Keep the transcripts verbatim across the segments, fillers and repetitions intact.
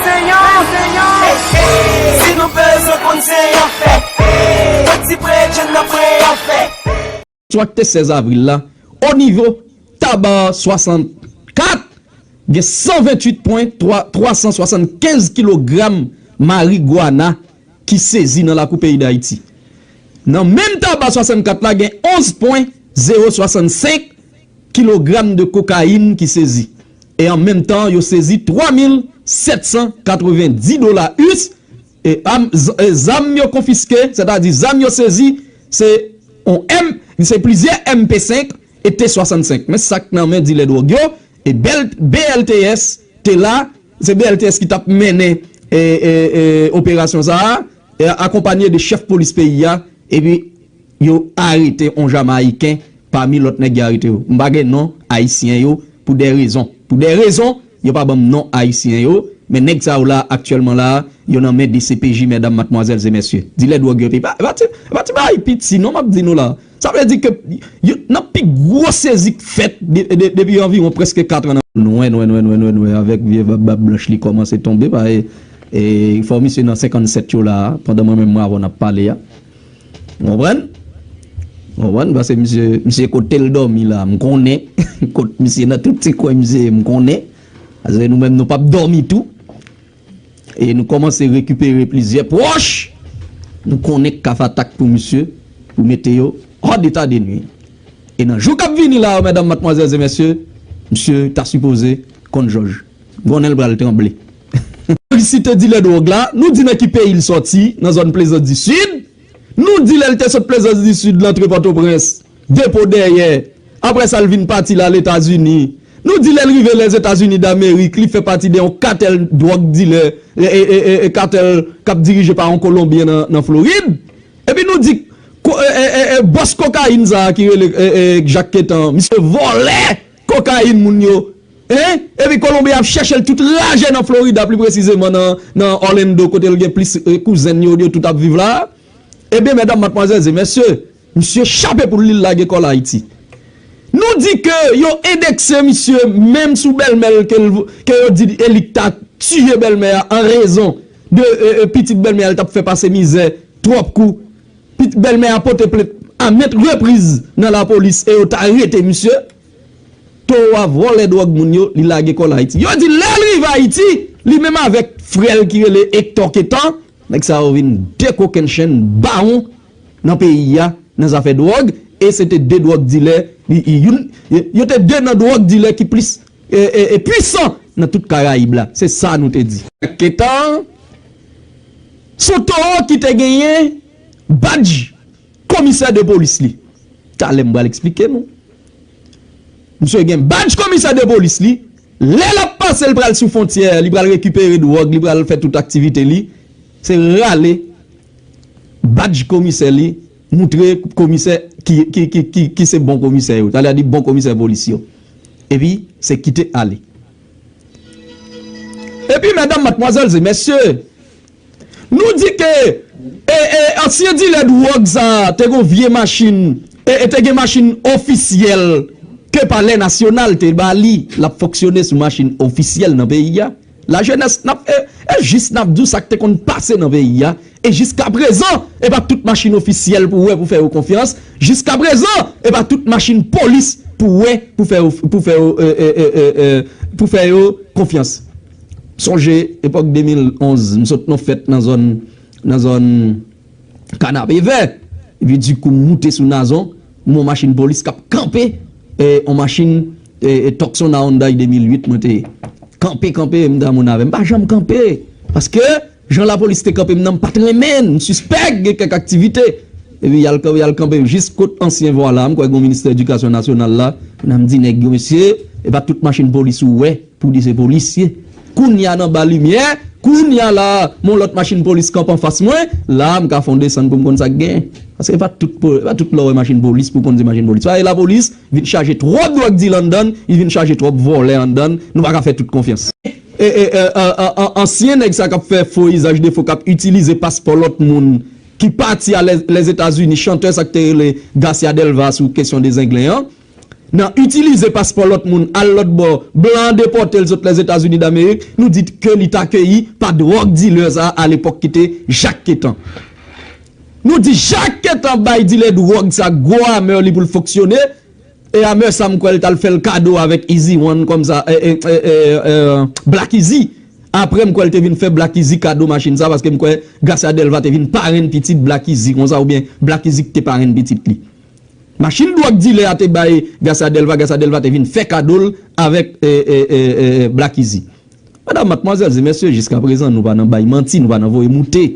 Senyè, Senyè. Si nou bezwen konn se yon fè, foti prè John nan prè yon fè. Swa ki te sèz avril la, o nivo Taba swasannkat, gen san venntuit pwen twa san swasann kenz kilogram marigwana ki sezi nan lakou peyi Dayiti. Nan menm Taba swasannkat la, gen onz pwen zewo swasann senk kilogram de kokayin ki sezi. E an menm tan, yo sezi twa mil sèt san katrevenndis dola us. E am- z- e zam yo konfiske, sètadi zam yo sezi, se on M, se plizyè M P senk e T swasannsèk. Men sa k nan men dilè dwòg yo, e bèl- B L T S te la, se B L T S ki t ap mennen e, e, e, operasyon sa a, e akonpanye de chèf polis peyi a, epi yo arete on Jamayiken pami lòt nèg yo arete yo. M pa gen non Ayisyen yo pou de rezon. Pou de rezon, yo pa ban m non Ayisyen yo, men nèg sa yo la, aktyèlman la, yo nan men D C P J, medam, matmwazèl e mesye. Dilè dwòg yo, epi pa, pa ti, pa ti bagay piti non, m ap di nou la. Sa vle di ke yo, nan pi gwo sezi k fèt de- de- depi anviwon prèske kat an nan. Nwè, nwè, nwè, nwè, nwè, nwè, avèk vye bab, bab blanch li kòmanse tonbe, pa e, e fò misye nan senkannsèt yo la, pandan mwen menm mwen avè w n ap pale a. Ou konprann? Ou konprann? Paske misye, misye kote l dòmi la, m konnen. Kot misye nan tout ti kwen misye ye, m konnen. Paske nou menm nou p ap dòmi tou. E nou kòmanse rekipere plizyè pwòch. Nou konnen k ka fè atak pou misye, pou mete yo hors d'état de nuire. E nan jou k ap vini la yo, medam, matmwazèl e mesye, misye ta sipoze konn jòj. Konnen l pral tranble. Felisite dilè dwòg la, nou di nan ki peyi l sòti, nan zòn Plezans di Sid. Nou di lè l te sot Plezans di Sid, l antre Pòtoprens, depo dèyè. Apre sa, l vin pati l al Etazini. Nou di lè l rive Lèzetazini Damerik, li fè pati de yon katèl dwòg dilè, e, e, e, e, e katèl k ap dirije pa yon Kolonbyen nan, nan Florid. Epi nou di, ko- e, e, e, e, bòs kokayin sa a ki rele e, e, Jak Ketan, misye vòlè kokayin moun yo. Hein? Epi Kolonbyen ap chèche l tout raje nan Florida, pli presizeman nan, nan Orlando, kote l gen plis e, kouzen yo, yo tout ap viv la. Ebyen, medam, matmwazèl e mesye, misye chape poul li, l lage kò l Ayiti. Nou di ke yo endekse misye menm sou bèlmè l ke, l- ke yo di e li k ta tiye bèlmè a an rezon de e, e, pitit bèlmè a l t ap fè pase mizè twòp kou. Pitit bèlmè a pote plent a mèt repriz nan lapolis e yo ta rete misye. Towo a vòlè dwòg moun yo, li lage kò l Ayiti. Yo di lè l rive Ayiti, li menm avèk frè l ki rele Hector Ketan, nèg sa yo vin de kokennchenn bawon nan peyi a nan zafè dwòg, e se te de dwòg dilè, li- li- youn- yo te de nan dwòg dilè ki plis e, e, e pwisan nan tout Karayib la. Se sa nou te di. Ketan, se yon towo ki te genyen badj komisè de polis li. Talè m pral eksplike nou. Misye gen badj komisè de polis li. Lè l ap pase, l pral sou fwontyè, li pral rekipere dwòg, li pral fè tout aktivite li. Se rale badj komisè li, moutre komisè ki, ki, ki, ki, ki se bon komisè yo. Talè a di bon komisè polis yo. Epi, se kite ale. Epi, medam, matmwazèl e mesye, nou di ke e, e, ansyen dilè dwòg sa a te gen vye machin, e, e te gen machin ofisyèl ke Palè Nasyonal te ba li. L ap fonksyone sou machin ofisyèl nan peyi a. Lajenès, n ap, e, e jis n ap di w sa k te konn pase nan peyi a. E jiskaprezan, e pa tout machin ofisyèl pou w wè pou fè yo konfyans. Jiskaprezan, e pa tout machin polis pou w wè pou fè yo, pou fè yo, e, e, e, e, e, pou fè yo konfyans. Sonje, epòk de mil onz, m sot nan fèt nan zòn, nan zòn Kanapevè. Epi dikou m moute sou Nazon, m wè yon machin polis k ap kanpe, e, yon machin, e, e, Tucson Hyundai de mil uit, mwen te kanpe, kanpe, m di a moun avè m, m pa janm kanpe. Paske, jan lapolis te kanpe m nan, m pa t renmen, m sispèk gen kèk aktivite. Epi y al, y al kanpe jis kot ansyen vwa la, m kwè gen yon ministè edikasyon nasyonal la, nan m di nèg yo, mesye, e pa tout machin polis ou wè pou di se polisye. Kounye a nan ba limyè, kounye a la, m wè yon lòt machin polis kanpe anfas mwen, la m ka fè yon desann pou m konn sa k genyen. Paske e pa tout po- e pa tout lè w wè machin polis pou w konn se machin polis. Paske lapolis vin chaje twòp dwòg dilè anndan, li vin chaje twòp vòlè anndan, nou pa ka fè tout konfyans. E, e, e, a- a- a- ansyen nèg sa k ap fè fo izaj de fo, k ap itilize paspò lòt moun ki pati a Lè- Lèzetazini, chantè sa k te rele Garcia Delva sou kesyon de Zenglen an, nan itilize paspò lòt moun, al lòt bò, blan an depòte l sot Lèzetazini Damerik, nou di ke li t akeyi pa dwòg dilè sa a alepòk ki te Jak Ketan. Nou di Jak Ketan bay dilè dwòg sa gwo amè li pou l fonksyone, e amè sa m kwè l t al fè l kado avèk Easy One kòm sa, e, e, e, e, e, Black Easy. Apre m kwè l te vin fè Black Easy kado machin sa, paske m kwè Garcia Delva te vin parenn pitit Black Easy konsa, oubyen Black Easy ki te parenn pitit li. Machin dwòg dilè a te bay Garcia Delva, Garcia Delva te vin fè kado l avèk, e, e, e, e, Black Easy. Medam, madmwazèl e mesye, jiska prezan, nou pa nan bay manti, nou pa nan voye moute,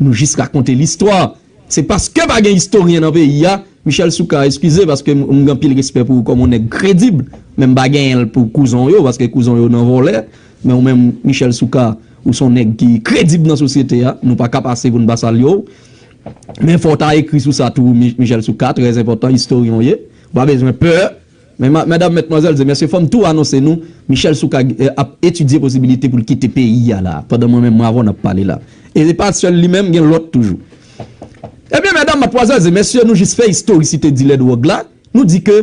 nou jis rakonte listwa. Se paske pa gen istoryen nan peyi a, Michel Soukar, eskize, paske m, m gen anpil respè pou ou kòm yon nèg kredib, men m pa genyen l pou kouzon w yo, paske kouzon w yo nan vòlè, men ou menm, Michel Soukar, ou se yon nèg ki kredib nan sosyete a, nou pa ka pase pou n pa salye w. Men fò w ta ekri sou sa tou, Mi-, Michel Soukar, trè enpòtan, istoryen w ye. Ou pa bezwen pè. Men ma-, medam, madmwazèl e mesye, fò m tou anonse nou, Michel Soukar, eh, ap etidye posibilite pou l kite peyi a la, pandan mwen menm, mwen avè w n ap pale la. E se pa sèl li menm, gen lòt toujou. Ebyen, medam, madmwazèl e mesye, nou jis fè istorisite dilè dwòg la. Nou di ke,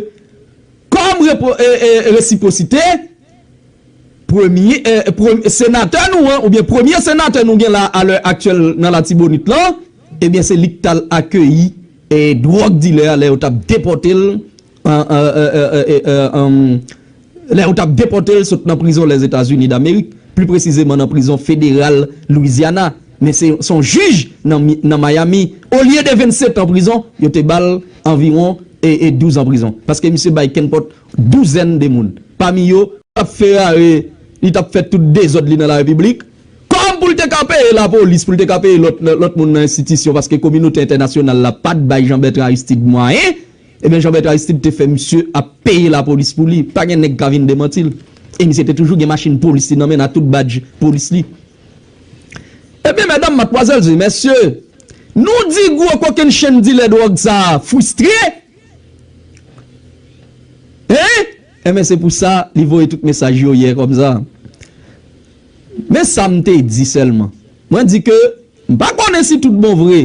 kòm repo-, eh, eh, resipwosite, premye, eh, premye senatè nou an, oubyen premye senatè nou gen la a lè aktyèl nan Latibonit lan, ebyen, se li k t al akeyi, eh, dwòg dilè a lè yo t ap depòte l, an, an, eh, eh, eh, eh, an, lè yo t ap depòte l sot nan prizon Lèzetazini Damerik, pli presizeman nan prizon federal Louisiana. Men se, se yon jij nan Mi-, nan Miami. Olye de vennsetan prizon, yo te ba l anviwon, e, e douz an prizon. Paske misye bay kenpòt douzèn de moun. Pami yo, t ap Ferrari, li t ap fè tout dezòd li nan larepiblik. Kòm pou l te ka peye lapolis, pou l te ka peye lòt, lòt moun nan enstitisyon, paske kominote entènasyonal la pa t bay Jean Bertrand Aristide mwayen, ebyen, Jean Bertrand Aristide te fè misye ap peye lapolis pou li. Pa gen nèg ka vin demanti l. E misye te toujou gen machin polis li nan men l ak tout badj polis li. Ebyen, medam, madmwazèl e mesye, nou di gwo kokennchenn dilè dwòg sa a fristre. Hein? Enben, se pou sa li voye tout mesaj yo yè kòm sa. Men sa m te di sèlman. Mwen di ke m pa konnen si tout bon vre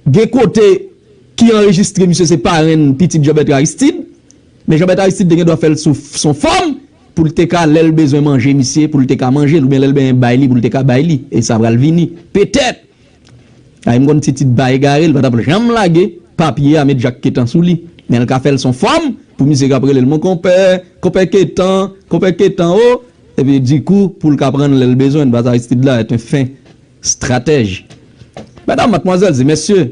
gen kote ki anrejistre misye se parenn pitit Jean Bertrand Aristide, men Jean Bertrand Aristide te gen dwa fè l sou, sou fòm pou l te ka, lè l bezwen manje misye, pou l te ka manje l, oubyen lè l bezwen bay li, pou l te ka bay li. E sa pral vini. Petèt. Ay, m konn Titid pa egare, l pa t ap janm lage papye a met Jak Ketan sou li. Men l ka fè l sou fòm pou misye k ap rele l, mon konpè, konpè Ketan, konpè Ketan o. Epi dikou, pou l ka pran l lè l bezwen l, paske Aristide la est un fin stratège. Medam, madmwazèl e mesye,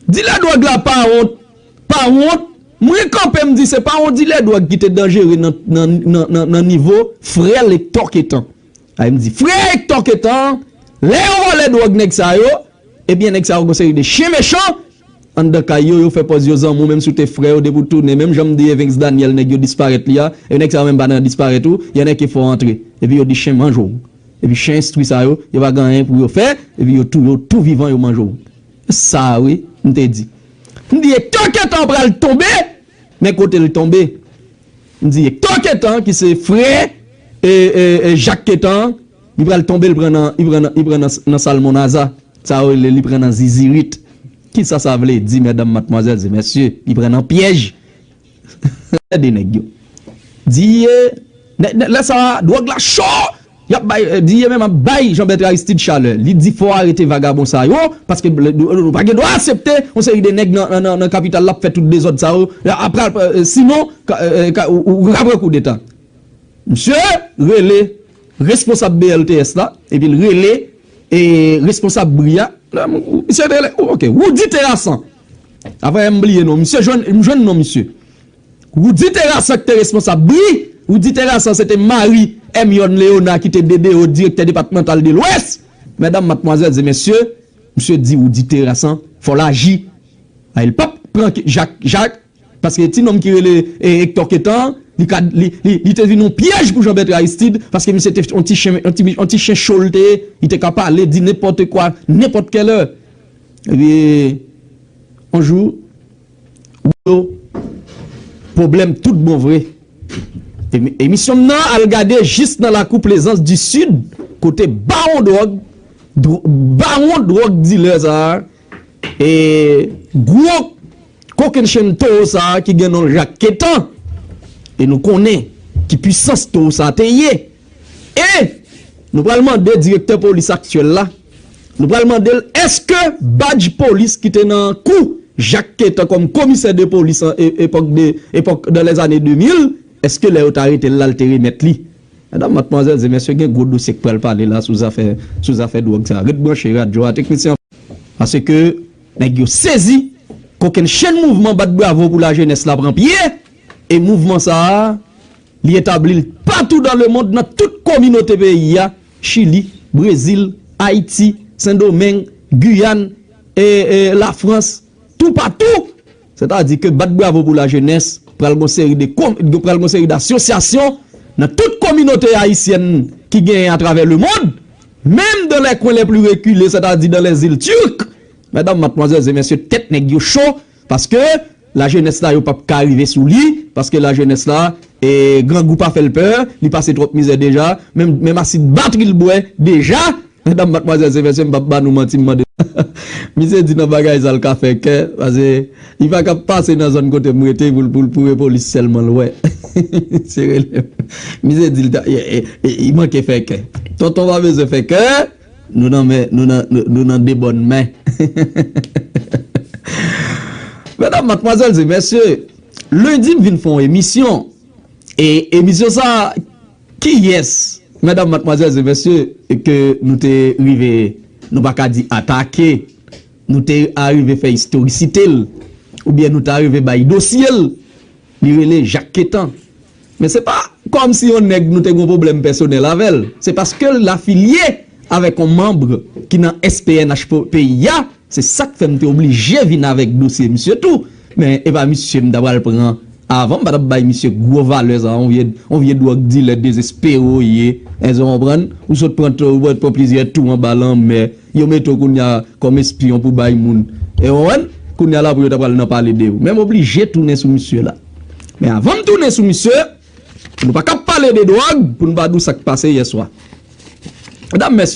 dilè dwòg la pa wont, pa wont. Mwen kanpe m di se pa yon dilè dwòg ki te danjere nan, nan, nan, nan, nan nivo frè Lektò Ketan. Ay, m di, frè Hector Ketan, lè yo vòlè dwòg nèg sa yo, ebyen, nèg sa yo gon seri de chen mechan anndan kay yo, yo fè pòz yo zanmi w, menm si w te frè yo, depi w tounen, menm jan m di Evens Daniel, nèg yo disparèt li a, e nèg sa yo menm pa nan disparèt ou, y en a qui font entrer. Epi yo di chen manje w. Epi chen enstwi sa yo, yo pa gen anyen pou yo fè, epi yo touye w tou vivan, yo manje w. Sa wi, m te di. M di, Hector Ketan pral tonbe, men kote l tonbe? M di, Hector Ketan, ki se frè, e, e, e, Jak Ketan, li pral tonbe, li pran nan, li pran nan, li pran nan, nan Salmonnaza. Sa yo rele, li pran nan zizirit. Kisa sa vle di, medam, madmwazèl e mesye? Li pran nan pyèj. Tande nèg yo. Di, e, nè, nè, lè sa a, dwòg la cho! Y ap bay, e, di, e, menm ap bay Jean Bertrand Aristide chalè. Li di fò arete vagabon sa yo, paske nou, nou, nou pa gen dwa aksepte yon seri de nèg nan, nan, nan, nan kapital la ap fè tout dezòd sa yo. Apre, e, sinon, ka, e, e, ka, ou, ou ka pran koudeta. Misye rele responsab B L T S la, epi l rele, e, responsab bri a. Misye rele, ok, Roudy Terrassan. Apre, m bliye non misye, jwenn, m jwenn non misye. Roudy Terrassan ki te responsab bri, Roudy Terrassan se te mari Hermione Léonard ki te D D O, direktè depatmantal de Lwès. Medam, madmwazèl e mesye, misye di Roudy Terrassan, fò l aji. A, l p ap pran Jak, Jak, paske ti nonm ki rele, e, Hector Ketan, li ka, li, li, li te vin yon pyèj pou Jean Bertrand Aristide, paske misye te yon ti chen, yon ti, yon ti chen cho l te ye, li te ka pale, di nenpòt kwa, nenpòt kèlè. Epi, yon jou, Yo, pwoblèm tout bon vre. Emi-, emisyon m nan al gade jis nan lakou Plaisance du Sud, kote bawon dwòg, dw-, bawon dwòg dilè sa a, e gwo kokennchenn towo sa a ki gen non Jak Ketan, E nou konnen ki pwisans towo sa te ye. E nou pral mande direktè polis aktyèl la, nou pral mande l èske badj polis ki te nan kou Jak Ketan kòm komisè de polis an e- epòk de epòk dans les années deux mille, èske lè yo t arete l la, l te remèt li? Medam, madmwazèl e mesye, gen gwo dosye k pral pale la sou zafè sou zafè dwòg sa. Ret branche radyo a, teknisyen. Paske nèg yo sezi, kokennchenn mouvman Bat Bravo pou Lajenès la pran pye, e mouvman sa a, li etabli l patou dans le monde, nan tout kominote peyi a, Chili, Brezil, Ayiti, Sendomeng, Giyàn, e, e, Lafrans, toupatou. Sètadi ke Bat Bravo pou Lajenès pral gon seri de kom- pral gon seri d'asosyasyon nan tout kominote ayisyèn ki genyen atravè lemonn, menm dans les coins les plus reculés, sètadi dans les îles turques. Medam, madmwazèl e mesye, tèt nèg yo cho, paske lajenès la, yo p ap ka rive sou li, paske lajenès la, e, grangou pa fè l pè, li pase twòp mizè deja, menm, menm asid batri l bwè deja. Medam, madmwazèl e mesye, m p ap ba nou manti, m mande. Misye di nan bagay sa l ka fè kè, paske li pa ka pase nan zòn kote m rete pou l pou l pou repolis sèlman l wè. Se rele. Misye di l ta- e- e- e- li manke fè kè. Tonton pa bezwen fè kè. Nou nan men, nou nan, nou, nou nan de bòn men. Medam, madmwazèl e mesye, lendi m vin fè yon emisyon. E emisyon sa, kiyès, medam, madmwazèl e mesye, ke nou te rive, nou pa ka di atake, nou te arive fè istorisite l, oubyen nou te arive bay dosye l, li rele Jak Ketan. Men se pa kòmsi yon nèg nou te gon pwoblèm pèsonèl avè l. Se paske l afilye avèk yon manm ki nan S P N H po- peyi a. Se sa k fè m te oblije vin avèk dosye misye tou. Men e pa misye m ta pral pran avan, m pa t ap bay misye gwo valè sa, yon vye, yon vye dwòg dilè dezespere w ye. Èske w konprann? Ou sot pran, ou pran plizyè tou anba lanmè. Yo mete w kounye a kòm espyon pou bay moun. E w konprann? Kounye a la pou yo ta pral nan pale de ou. Men m oblije tounen sou misye la. Men avan m tounen sou misye, nou pa ka ap pale de dwòg pou n pa di w sa k pase yè swa. Medam, mesye,